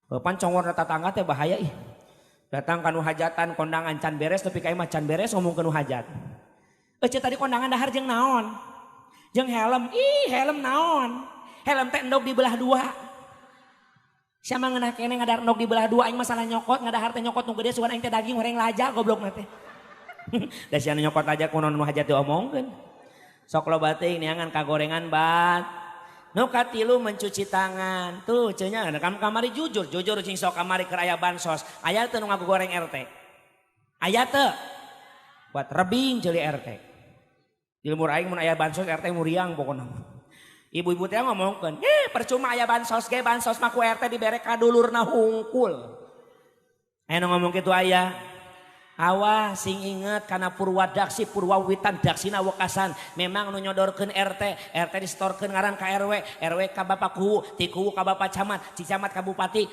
Pan congor tetangga teh bahaya ih. Datang kanu hajatan kondangan can beres tapi ka imah can beres ngomong kanu hajat. Ece tadi kondangan dahar jeung naon? Jeung helm. Ih, helm naon? Helm teh endog dibelah dua. Siapa ngeunah kene ngadahar endog dibelah dua, aing masalah nyokot, ngadahar teh nyokot nu gede sugan aing teh daging goreng laja goblok na teh. Da sia nyokot aja kunaon nu hajat diomongkeun. Sok loba teuing neangan kagorengan bat. Nu katilu mencuci tangan. Tuh cenah kam kamari jujur, jujur cing sok kamari keur aya bansos. Aya teu nu ngagoreng RT? Aya teu? Buat rebing ceuli RT. Di lembur aing mun aya bansos RT muriang pokona. Ibu-ibu teh ngomongkeun, "Eh, percuma aya bansos ge, bansos mah ku RT dibere ka dulurna hungkul." Aya nu ngomong kitu aya. Awas sing inget kana purwadaksi purwawitan daksina wekasan memang nu nyodorkeun RT, RT disetorkeun ngaran ka RW, RW ka bapak kuwu, ti kuwu ka bapak camat, ci camat ka bupati.